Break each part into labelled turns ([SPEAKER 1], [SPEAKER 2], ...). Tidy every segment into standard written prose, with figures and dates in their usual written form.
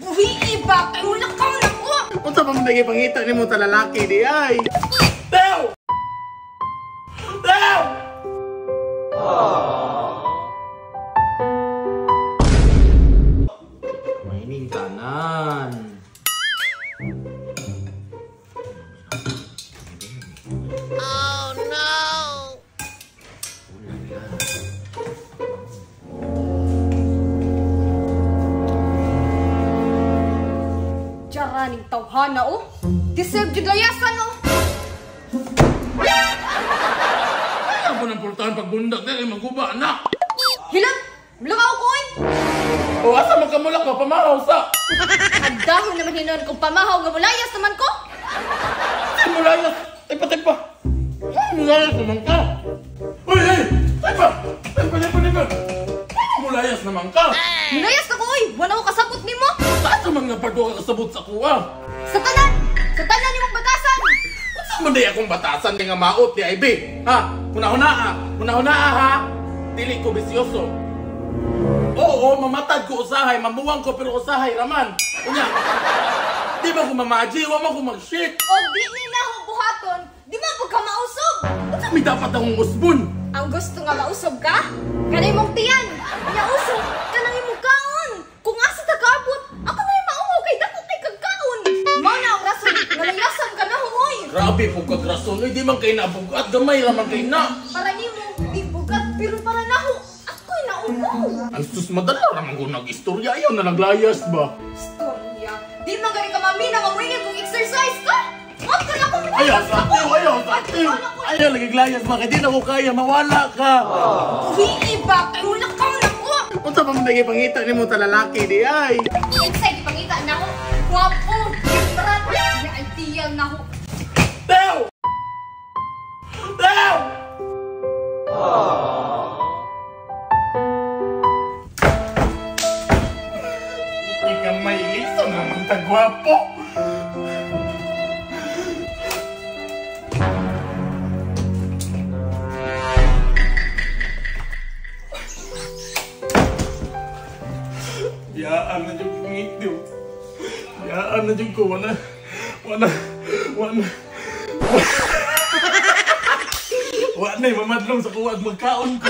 [SPEAKER 1] Buhi ba kay wala ka man ako.
[SPEAKER 2] Unsa pa man nagipangita nimo sa lalaki di ay? Teo! Teo! Maining tanan.
[SPEAKER 3] Oh no!
[SPEAKER 1] Jaraning tawhana oh. Deserve jud layasan oh.
[SPEAKER 2] Ayaw mo ng pultahan pagbundak dahil maguba na.
[SPEAKER 1] Hilang! Mulakaw ko oy!
[SPEAKER 2] O asa man ka mulakaw? Pamahaw sa!
[SPEAKER 1] Ang dahon naman hinon kung pamahaw nga mulayas naman ko!
[SPEAKER 2] Ay, mulayas! Taipa, taipa! Mulayas naman ka! Uy, ay! Taipa! Taipa, taipa, taipa! Mulayas naman ka!
[SPEAKER 1] Mulayas na ko oy! Wala ko kasabot nimo!
[SPEAKER 2] Saan naman nga pardo ka kasabot sa kuha?
[SPEAKER 1] Sa tanan! Sa tanan nimong batasan!
[SPEAKER 2] Saan man day akong batasan di nga maot di ay be? Ha? Hunahuna ha? Hunahuna ha? Dili ko bisyoso. Oo, mamatad ko usahay, mamuwang ko pero usahay raman. Unya, di ba ko mamaji, wa man ko mag-shit.
[SPEAKER 1] O di ni na ako buhaton, di man po ka mausog.
[SPEAKER 2] Unsa may dapat akong usbon?
[SPEAKER 1] Ang gusto nga mausog ka? Kanay mong tiyan. Nya usog, kanang imong kaon. Kung asa ta kaabot, ako na yung mauho kay dako kay kagkaon. Mao na ang rason, nalayasan ka na hoy.
[SPEAKER 2] Grabe po kag rason, di man kay nabugat, gamay ra man kay na.
[SPEAKER 1] Para nimo, di bugat, pero para naho, ako'y naubo.
[SPEAKER 2] Ang sus madala raman ko nag-istorya, ayaw na naglayas ba?
[SPEAKER 1] Istorya? Di man gani ka mamina nga muingin kung exercise ka? Wag ka na kung
[SPEAKER 2] Ayaw sa atiw, ayaw sa atiw. Ayaw nagiglayas ba, kaya di na ko kaya, mawala ka.
[SPEAKER 1] Buhi ba, kay wala ka man ako.
[SPEAKER 2] Unsa pa man nagipangita nimo sa lalaki di ay?
[SPEAKER 1] Unsay gipangita na ako? Gwapo, gibrat, na ideal na ako.
[SPEAKER 2] Teo! Teo! Hindi ka may liso naman tagwapo. Yaan na dyan kong ngitiw. Yaan na dyan ko. Wala, wala, wala. Wala na yung mamadlong sa kuwag magkaon ko.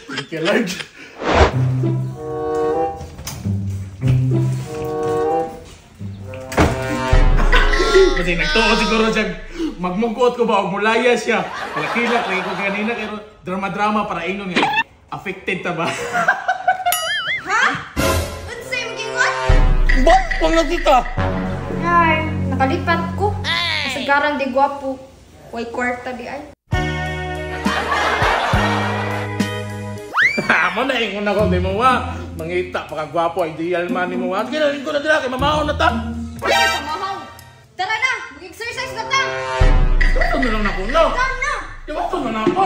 [SPEAKER 2] Thank you, Lord. Kasi nagtuo siguro siya, magmungkuot ko ba o mulaya siya. Kilakilak, lagi ko kanina, pero drama-drama para ingon nga. Affected ta ba?
[SPEAKER 1] Ha? Unsay magingon?
[SPEAKER 2] Ba? Huwag na kita!
[SPEAKER 1] Ay, nakalipat ko. Kasagaran di gwapo. Way kwarta di ay.
[SPEAKER 2] Mo na ingon ako ni mo ha. Mangita pa ka gwapo, ideal man ni mo ha. Sige na, ko na dira kay mamaon na ta.
[SPEAKER 1] Pamahaw. Tara na, mag-exercise na ta.
[SPEAKER 2] Ito na lang ako na.
[SPEAKER 1] Tara na.
[SPEAKER 2] Ito na na ako.